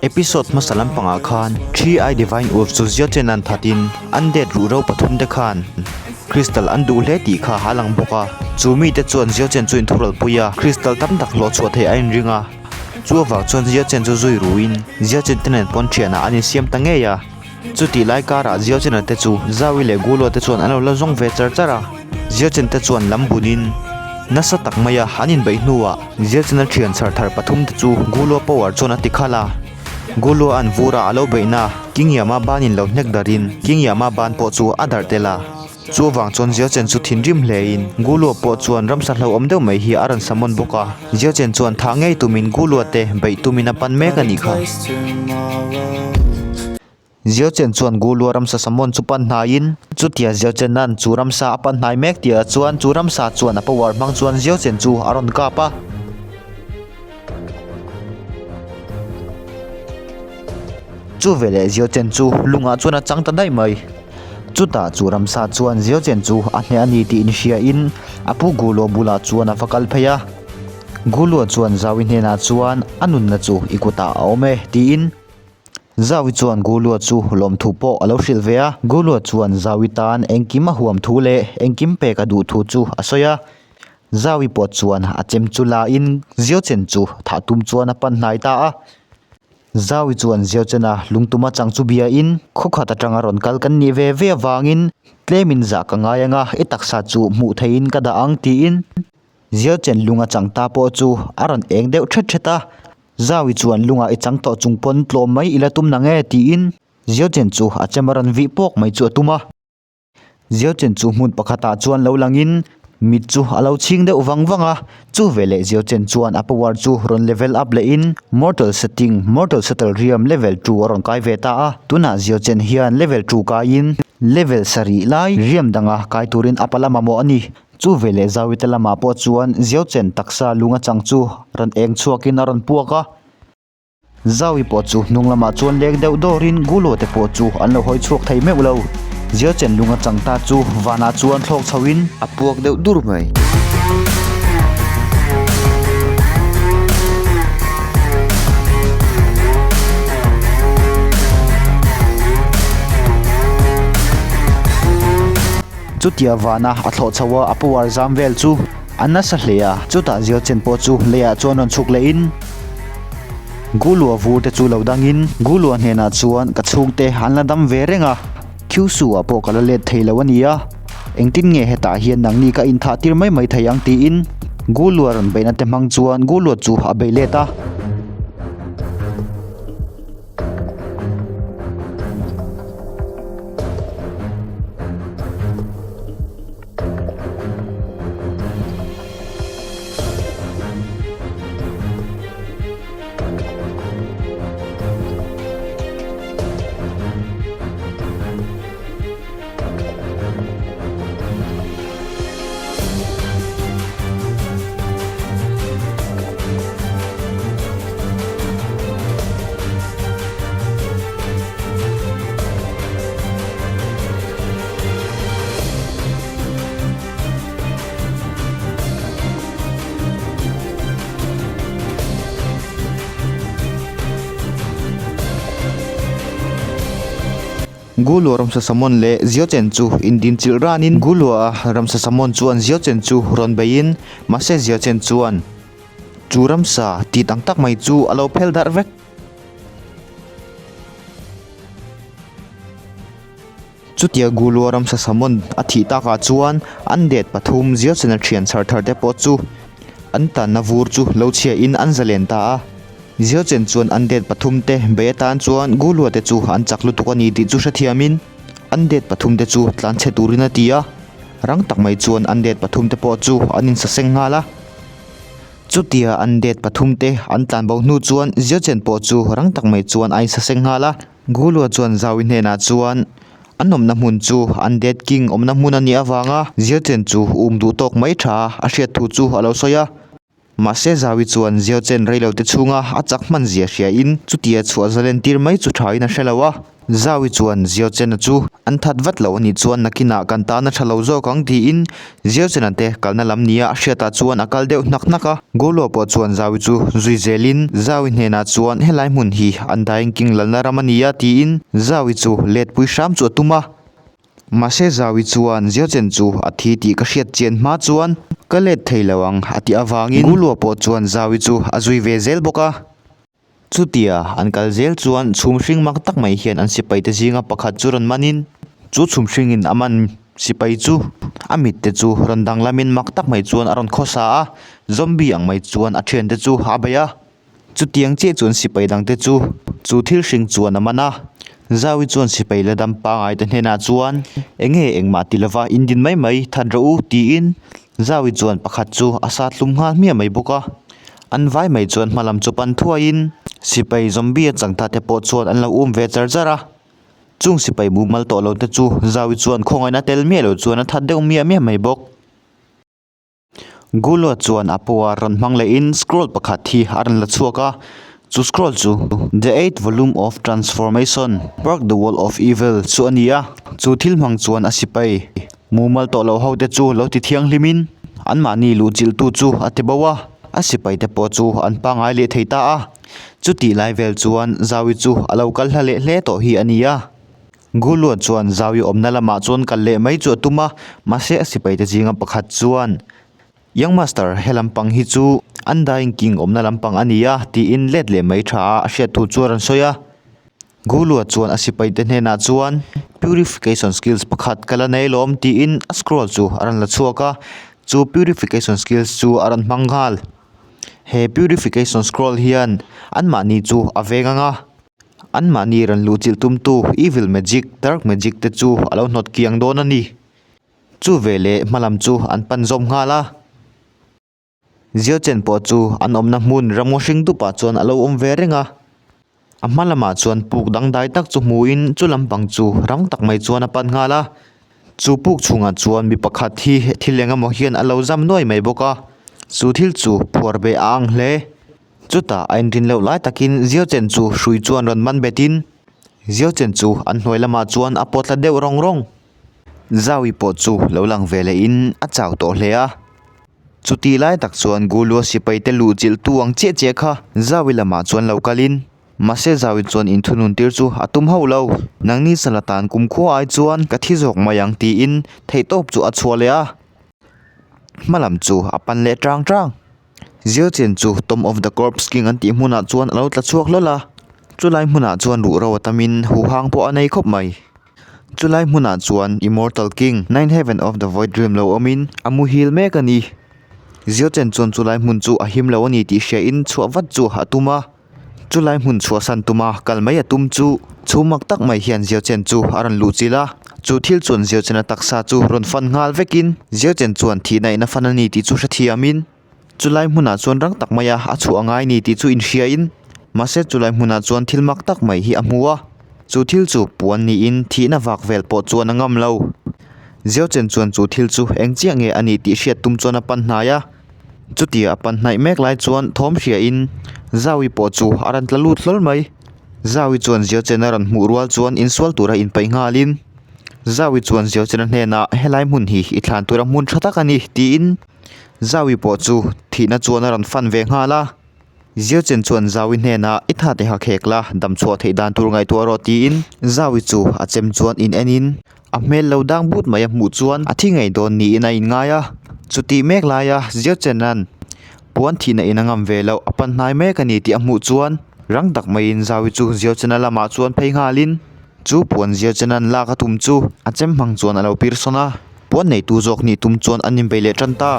Episode hmasa lampangah khan Three Eye Divine Wolf chu Ziochen an thatin Undead ruhro pathum te khan Crystal an duh hle tih kha a lang bawk a. Chu mite chuan Ziochen chu inthurualpui a, Crystal tam tak hlawh chhuah theih a inring a. Chu avang chuan Ziochen chu zui ruin Ziochen te nen pawn thianah an insiam ta ngei a. Chutih lai karah Ziochena te chu Zaui leh Gulua te chuan an lo la zawng ve char char a. Ziochen te chuan lam bunin nasa tak maia an inbeih hnuah Ziochena thian chhar thar pathum te chu Gulua power chuan a ti khalh a. Gulua an vura a lo beihna Kingyama banin lo hnek darin Kingyama ban pawh chu a darh tel a. Chu avang chuan Ziochen chu thinrim hlein Gulua pawh chuan ramsa hlauhawm deuh mai hi a rawn summon bawk a. Ziochen chuan thah ngei tumin Gulua te beih tumin a pan mek a nih kha. Ziochen chuan Gulua ramsa summon chu pan hnaiin chutia Ziochena'n chu ramsa a pan hnai mek tihah chuan chu ramsa chuan a power hmang chuan Ziochen chu a rawn kap a. Chu veleh Ziochen chu lungah chuan a chang ta daih mai. Chutah chu ramsa chuan Ziochen chu a hneh a ni tih inhriain a pu Gulua bulah chuan a va kal phei a. Gulua chuan Zaui hnenah chuan a nunna chu i kutah a awm e tiin Zaui chuan Gulua chu lawmthu pawh a lo hrilh ve a. Gulua chuan Zaui tan engkim a huam thu leh engkim pek a duh thu chu a sawi a. Zaui pawh chuan a chem chu lain Ziochen chu thah tum chuan a pan hnai ta a. Zaui chuan Ziochena lungtuma chang chu biain khaw khat atanga rawn kal kan nih ve ve avangin tlemin zah ka ngai anga i taksa chu hmuh theihin ka dah ang tiin Ziochen lunga chang ta pawh chu a rawn eng deuh thet thet a. Zaui chuan lunga i chang tawh chung pawn tlawm mai i la tum nang e tiin Ziochen chu a chem a rawn vih pawk mai chu a tum a. Ziochen chu hmun pakhatah chuan lo langin mit chu a lo chhing deuh vang vang a, chu veleh Ziochen chuan a power chu rawn level up lehin Mortal Setting, Mortal Settle Realm level two a rawn kai ve ta a, tunah Ziochen hian level two kaiin level sarih lai riam danga kai turin a pala mamawh a ni. Chu veleh Zawite lamah pawh chuan Ziochen taksa lung atang chu rawn eng chhuakin a rawn puak a. Zaui pawh chu hnung lamah chuan leng deuh dawrin Gulo te pawh chu an lo hawi chhuak thei meuh lo. Ziachen lung atang ta chu vanah chuan thlawk chhoin a puak deuh dur mai. Chutia vana a thlawh chho a a power zam vel chu a nasa hle a, chutah Ziachen pawh chu leiah chuan rawn chhuk lehin, Gulua vur te chu lo dangin Gulua hnenah chuan ka chhungte an la dam ve reng a, Kyushu ah pawh ka la let thei lo a nia, engtin nge hetah hian nangni ka inthah tir mai mai thei ang tiin Gulua rawn beihna te hmang chuan Gulua chu a bei let a. Gulua ramsa Samon leh Ziochen chu indin chilh ranin Gulua ramsa Samon chuan Ziochen chu rawn beiin mahse Ziochen chuan chu ramsa tih tak tak mai chu a lo phel darh vek. Chutia Gulua ramsa Samon a thih takah chuan an det pathum Ziochena thian chhar thar te pawh chu an tanna vur chu lo chhiain an zalen ta a. Ziochen chuan an det pathum te bei atan chuan Gulua te chu an chak lutuk a ni tih chu hrethiamin an det pathum te chu tlanchhe turin a ti a. Rang tak mai chuan an det pathum te pawh chu an insaseng nghal a. Chutia an det pathum te an tlanbo hnu chuan Ziochen pawh chu rang tak mai chuan a insaseng nghal a. Gulua chuan Zaui hnenah chuan an awmna hmun chu an Dead King awmna hmun a nih avanga Ziochen chu um duh tawk mai tha a hriat thu chu a lo sawi a. Mahse Zaui chuan Ziaochen reilote chhunga a chak hman zia hria in chutia chhuah zalen tir mai chu tha in a hre lo a. Zaui chuan Ziaochena chu an that vat lo anih chuan nakinah kan tan a tha lo zawk ang tiin Ziaochena te kalna lam nia a hriatah chuan a kal deuh hnak hnak a. Gulua pawh chuan Zaui chu zui zelin Zaui hnenah chuan helai hmun hi an Dying King lalna ram a ni a tiin Zaui chu letpui hram chu a tum a. Mahse Zaui chuan Ziaochen chu a thi tih ka hriat chian hma chuan ka let thei lo ang a tih avangin Gulua pawh chuan Zaui chu a zui ve zel bawk a. Chutia an kal zel chuan chhum hring mak tak mai hian an sipai te zinga pakhat chu rawn manin chu chhum hringin a man sipai chu a mit te chu rawn danglamin mak tak mai chuan a rawn khawsa a, zombie ang mai chuan a thiante chu a bei a. Chutiang chiah chuan sipai dangte chu chu thil hring chuan a man a, Zaui chuan sipai la dam pangai te hnenah chuan enge engmah ti lova in din mai mai that rawh u tiin Zaui chuan pakhat chu a sat hlum nghal hmiah mai bawk a. An vai mai chuan hma lam chu pan thuaiin sipai zombie a chang ta te pawh chuan an lo um ve char char a. Chung sipai mumal tawh lo te chu Zaui chuan khawngaihna tel miah lo chuan a that deuh miah miah mai bawk. Gulua chuan a power rawn hmang lehin scroll pakhat hi a rawn la chhuak a, chu scroll chu The Eighth Volume of Transformation, Purge the World of Evil chu a ni a, chu thil hmang chuan a sipai mumal tawh lo ho te chu lo ti thianghlimin anmahni luhchilhtu chu a ti bo a, a sipai te pawh chu an pangngai leh thei ta a, chutih lai vel chuan Zaui chu a lo kal hla leh hle tawh hi a ni a. Gulua chuan Zaui awmna lamah chuan kal leh mai chu a tum a, mahse a sipaite zinga pakhat chuan, Young Master, he lampang hi chu Undying King awmna lampang a ni a, tiin let leh mai tha a a hriat thu chu a rawn sawi a. Gulua chuan a sipaite hnenah chuan, Purification skills pakhat ka la nei lawm, tiin a scroll chu a rawn la chhuak a, chu purification skills chu a rawn hmang nghal. He purification scroll hian anmahni chu a veng ang a. Anmahni rawn luhchilh tumtu evil magic, dark magic te chu a lo hnawt kiang dawn a ni. Chu veleh hmalam chu an pan zawm nghal a. Ziachen pawh chu an awmna hmun ramngaw hring dupah chuan a lo awm ve reng a. A hma lamah chuan puk dangdai tak chu hmuin chu lampang chu rang tak mai chuan a pan nghal a. Chu puk chhungah chuan mi pakhat hi thil eng emaw hian a lo zam nuai mai bawk a. Chu thil chu phuar beh a ang hle. Chutah a inrin loh lai takin Ziachen chu hrui chuan rawn man betin Ziachen chu an hnuai lamah chuan a pawt tla deuh rawng rawng. Zaui pawh chu lo lang ve lehin a chau tawh hle a. Chutih lai tak chuan Gulua sipaite luh chilhtu ang chiah chiah kha Zaui lamah chuan lo kalin mahse Zaui chuan inthunun tir chu a tum hauh lo. Nangni sala tan kumkhua ai chuan ka thi zawk mai ang tiin theihtawp chu a chhuah leh a. Hmalam chu a pan leh tang tang. Ziachen chu Tomb of the Corpse King an tih hmunah chuan a lo tla chhuak hlawl a, chulai hmunah chuan ruhro a tamin huhang pawh a nei khawp mai. Chulai hmunah chuan Immortal King, Nine Heaven of the Void Realm lo awmin a muhil mek a ni. Ziachen chuan chulai hmun chu a him lo a ni tih hriain chhuah vat chu a tum a, chulai hmun chhuahsan tuma kal mai a tum chu chhum mak tak mai hian Ziachen chu a rawn luh chilh a, chu thil chuan Ziachena taksa chu rawn fan nghal vekin Ziachen chuan thihna in a fan a ni tih chu hrethiamin, Chulai hmunah chuan rang tak maia a chhuah a ngai ni tih chu inhriain mahse chulai hmunah chuan thil mak tak mai hi a hmu a, chu thil chu puan niin thihna vak vel pawh chuan a ngam lo. Ziauchen chuan chu thil chu eng chiah nge a nih tih hriat tum chuan a pan hnai a, chutia a pan hnaih mek lai chuan thawm hriain Zaui pawh chu a rawn tla lut hlawl mai. Zaui chuan Ziauchen a rawn hmuh rual chuan insual tura inpeih nghalin Zaui chuan Ziauchena hnenah helai hmun hi i thlan tura hmun tha tak a ni tiin Zaui pawh chu thihna chuan a rawn fan ve nghal a, Ziachen chuan Zaui hnenah i tha te ha khek la, dam chhuah theih dan tur ngaihtuah rawh tiin Zaui chu a chem chuan in en in a hmel lo dang but mai a hmuh chuan a thi ngei dawn niin a inngai a, chutih mek laia Ziachena'n puan thihna in a ngam ve loh a pan hnai mek a ni tih a hmuh chuan rang tak maiin Zaui chu Ziachena lamah chuan phei nghalin chu puan Ziachena'n lak a tum chu a chem hmang chuan a lo pir sawn a. Puan neitu zawk nih tum chuan an inbei leh tan ta.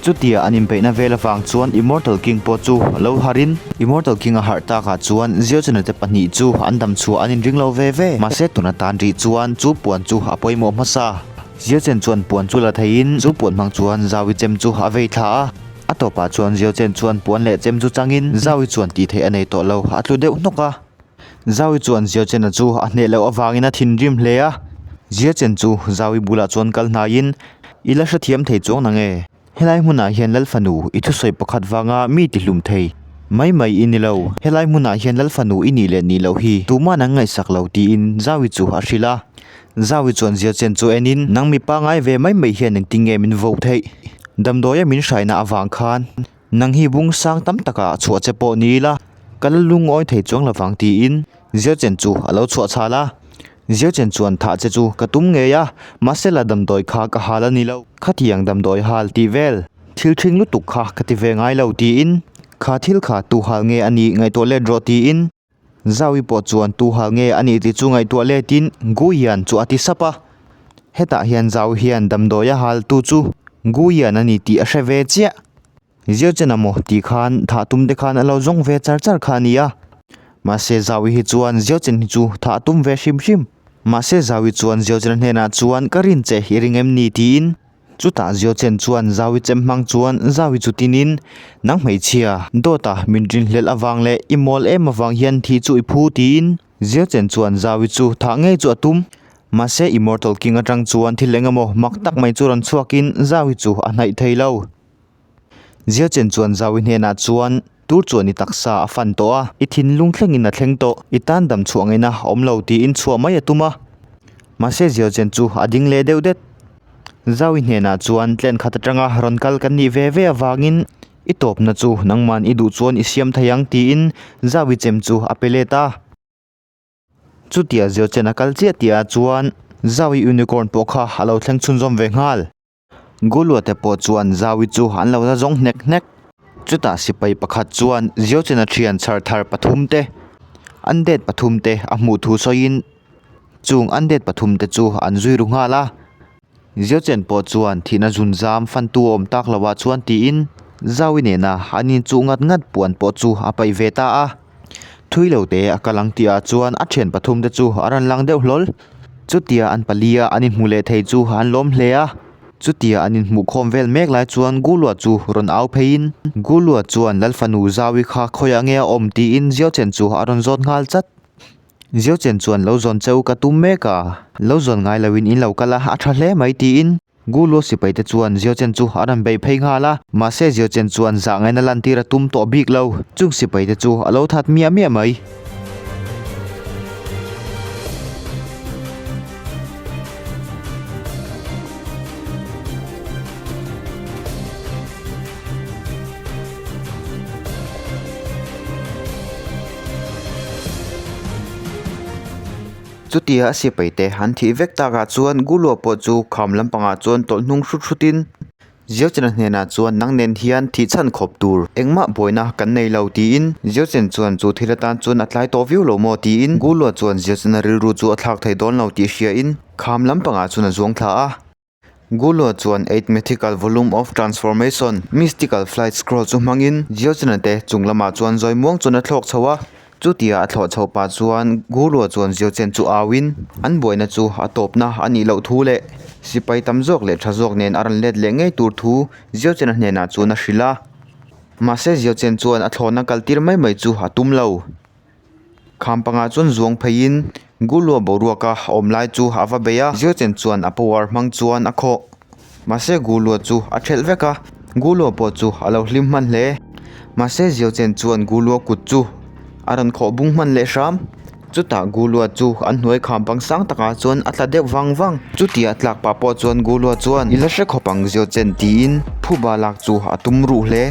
Chutia an inbeihna vel avang chuan Immortal King pawh chu lo harhin Immortal King a harh takah chuan Ziocena te pahnih chu an dam chhuah an inring lo ve ve. Mahse tuna tan rih chuan chu puan chu a pawimawh hmasa. Ziocen chuan puan chu la theihin chu puan hmang chuan Zaui chem chu a vei thla a. A tawpah chuan Ziocen chuan puan leh chem chu changin Zaui chuan tih theih a nei tawh lo, a tlu deuh hnawk a. Zaui chuan Ziocena chu a hneh loh avangin a thinrim hle a. Ziocen chu Zaui bulah chuan kal hnaiin, I la hrethiam thei chuang nange? Helai hmunah hian Lalfanu i thusawi pakhat vanga mi tihlum thei mai mai i ni lo. Helai hmunah hian Lalfanu i nih leh nih loh hi tuman an ngaihsak lo tiin Zaui chu a hrilh a. Zaui chuan Ziachen chu enin, Nang mi pangngai ve mai mai hian engtin nge min voh theih? Damdawia min hraina avang khan nang hi bung sang tam takah chhuah che pawh ni ila ka la lungawi thei chuang lovang tiin Ziachen chu a lo chhuah chhal a. Ziachen chuan thah che chu ka tum ngei a, mahse la damdawi kha ka hal a ni lo. Khatiang damdawi hal tih vel thil ṭhing lutuk kha ka ti ve ngai lo tiin kha thil kha tu hal nge a nih ngaihtuah let rawh tiin Zaui pawh chuan tu hal nge a nih tih chu ngaihtuah letin Guian chu a ti sap a. Hetah hian Zaui hian damdawi a hal tu chu Guian a ni tih a hre ve chiah. Ziachen a maw tih khan thah tum te khan a lo zawng ve char char kha a ni a. Mahse Zaui hi chuan Ziachen hi chu thah a tum ve hrim hrim. Mahse Zaui chuan Ziachen a hnenah chuan ka rin che i ring em ni tiin Chutah Ziochen chuan Zaui chem hmang chuan Zaui chu tinin, Nang hmeichhia, dawta min rinhlelh avang leh i mawl em avang hian thi chu i phu tiin Ziochen chuan Zaui chu thah ngei chu a tum. Mahse Immortal King atang chuan thil eng emaw mak tak mai chu rawn chhuakin Zaui chu a hnaih thei lo. Ziachen chuan Zaui hnenah chuan, Tur chuan i taksa a fan tawh a, i thinlung thlengin a thleng tawh, i tan dam chhuah ngaihna a awm lo tiin chhuah mai a tum a. Mahse Ziachen chu a ding leh deuh det. Zaui hnenah chuan tlen khat atanga rawn kal kan nih ve ve avangin i tawpna chu nangman i duh chuan i siam thei ang tiin Zaui chem chu a pe let a. Chutia Ziachen a kal chiah tihah chuan Zaui unicorn pawh kha a lo thleng chhunzawm ve nghal. Gulua te pawh chuan Zaui chu an lo la zawng hnek hnek. Chutah sipai pakhat chuan Ziochena thian chhar thar pathum te, undead pathum te a hmuh thu sawiin chung undead pathum te chu an zui ru nghal a. Ziochen pawh chuan thihna zun zam fantu a awm tak loah chuan tiin Zaui nena an inchuh ngat ngat puan pawh chu a paih ve ta a. Thui lo te a kal ang tihah chuan a thian pathum te chu a rawn lang deuh hlawl. Chutia an palia an inhmu leh thei chu an lawm hle a, chutia an inhmuh khawm vel mek lai chuan Gulua chu rawn au pheiin Gulua chuan Lalfanu Zaui kha khawiah nge a awm tiin Ziochen chu a rawn zawt nghal chat. Ziochen chuan lo zawn cheu ka tum mek a, lo zawn ngai loin in lo kal a, a tha hle mai tiin Gulua sipai te chuan Ziochen chu a rawn beih phei nghal a, mahse Ziochen chuan zah ngaihna lantir a tum tawh bik lo, chung sipai te chu a lo that miah miah mai. Chutia a sipai te an thih vek takah chuan Gulua pawh chu kham lampangah chuan tawlh hnung hrut hrutin Ziochena hnenah chuan nang nen hian thih chhan khawp tur engmah buaina kan nei lo tiin Ziochen chuan chu thil atan chuan a tlai tawh viau lo maw tiin Gulua chuan Ziochena rilru chu a thlak thei dawn lo tih hriain kham lampangah chuan a zuang thla a. Gulua chuan Eight Mythical Volume of Transformation, Mystical Flight Scroll chu hmangin Ziochena te chung lamah chuan zawi muang chuan a thlawk chho a. Chutia a thlawh chhoh pah chuan Gulua chuan Ziochen chu auin an buaina chu a tawpna a nih loh thu leh sipai tam zawk leh tha zawk nen a rawn let leh ngei tur thu Ziochena hnenah chuan a hrilh a. Mahse Ziochen chuan a thlawhna kaltir mai mai chu a tum lo. Kham pangah chuan zuang pheiin Gulua boruaka awm lai chu a va bei a, Ziochen chuan a power hmang chuan a khawh. Mahse Gulua chu a thelh vek a, Gulua pawh chu a lo hlim hman hle. Mahse Ziochen chuan Gulua kut chu a rawn khawh bung hman leh hram. Chutah Gulua chu an hnuai kham pang sang takah chuan a tla deuh vang vang. Chutia tlak pah pawh chuan Gulua chuan, I la hre khawp ang Ziochen tiin phuba lak chu a tum ruh hle.